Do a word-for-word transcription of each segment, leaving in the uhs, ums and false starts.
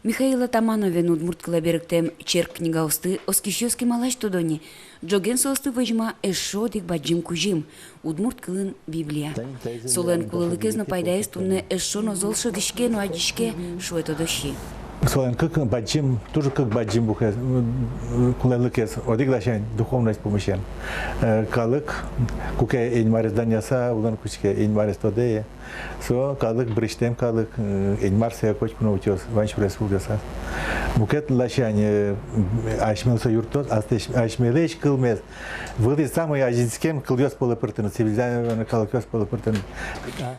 Михаил Атамановен удмурт кылэ берыктэм черк книгаосты оскисьёс кемалась тодо ни. Ӝоген соосты возьма эшшо одӥг бадӟым кузьым — удмурт кылын Библия. Солэн кулэлыкез но пайдаез туннэ эшшо но зол шӧдӥське но адӟиське, шуэ тодосчи. Солэн кык бадӟым, туж кык бадӟым букез, м, кулэлыкез. Одӥг ласянь духовность пумысен. Э, калык, куке Инмарез данъяса улон кутске, Инмарез тодэ, со калык, бырисьтэм калык, э, Инмар сое котьку но утёз, вань сюрес улӟаса. Мукет ласянь, э, асьмелы со юрттоз, асьмелэсь кылмес вылӥ самой азинскем кылъёс пӧлы пыртыны, цивилизованной калыкъёс пӧлы пыртыны.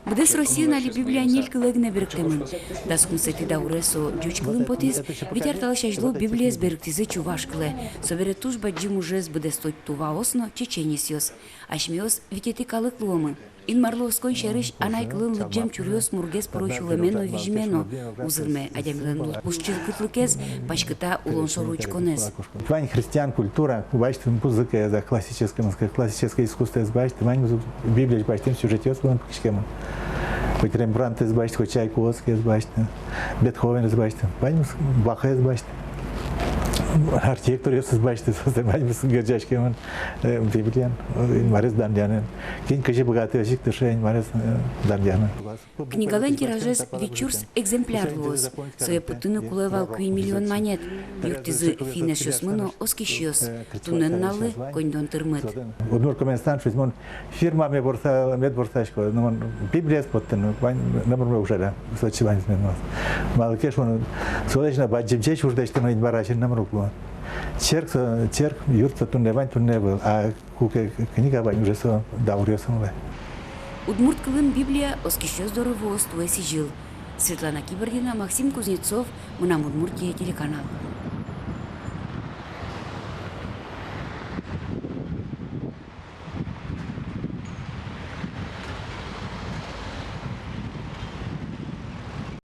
Быдэс Россиын али Библия ньыль кылэ гинэ берыктэмын. Дас укмысэтӥ дауре со ӟуч кылын потӥз, вить ар талэсь азьло Библиез берыктӥзы чуваш кылэ. Собере туж бадӟым ужез быдэстозь туваос но чеченецъёс. Асьмеос витетӥ калык луомы. Инмарлы оскон сярысь анай кылын лыдӟем чуръёс мургес пыро сюлэме но, визьме но. Узырме адямилэн лулчылкытлыкез, паськыта улон шоры учконэз. Вань христиан культура, басьтэ музыкаез, классической, классической искусствоез басьтэ, ваньмыз Библиысь басьтэм сюжетъёс вылын пыкиськемын. Хоть Рембрандтэз басьтэ, хоть Чайковскийез басьтэ, Бетховенэз басьтэ, ваньмыз, Бахез басьтэ. Архитекторъёсыз басьтэ, соос ваньмыз герӟаськемын, э, Библиен, э, Инмарез данъянэн. Кин кызьы быгатэ, озьы ик тырше Инмарез, э, данъяны. Книгалэн тиражез вить сюрс экземпляр луоз. Сое пуктыны кулэ вал куинь миллион манет. Юрттӥзы финн эшъёсмы но оскисьёс. Туннэ нуналлы коньдон тырмыт. Удмурт Коммерсант, шуиз, мон фирмаме ворса, мед ворсасько, но мон Библиез поттыны, вань номырме ужа, да, со чебанизмен. Малы ке шуоно, солэсь но бадӟым ӟеч уж лэсьтыны Инмар азьын номыр уг луы. Черк со, черк, юрт со туннэ вань, туннэ ӧвӧл. А куке книга вань, уже со дауръёсын луэ. Удмурт кылын Библия оскисьёс доры вуоз туэ сӥзьыл. Светлана Кибардина, Максим Кузнецов, «Мынам Удмуртие» телеканал.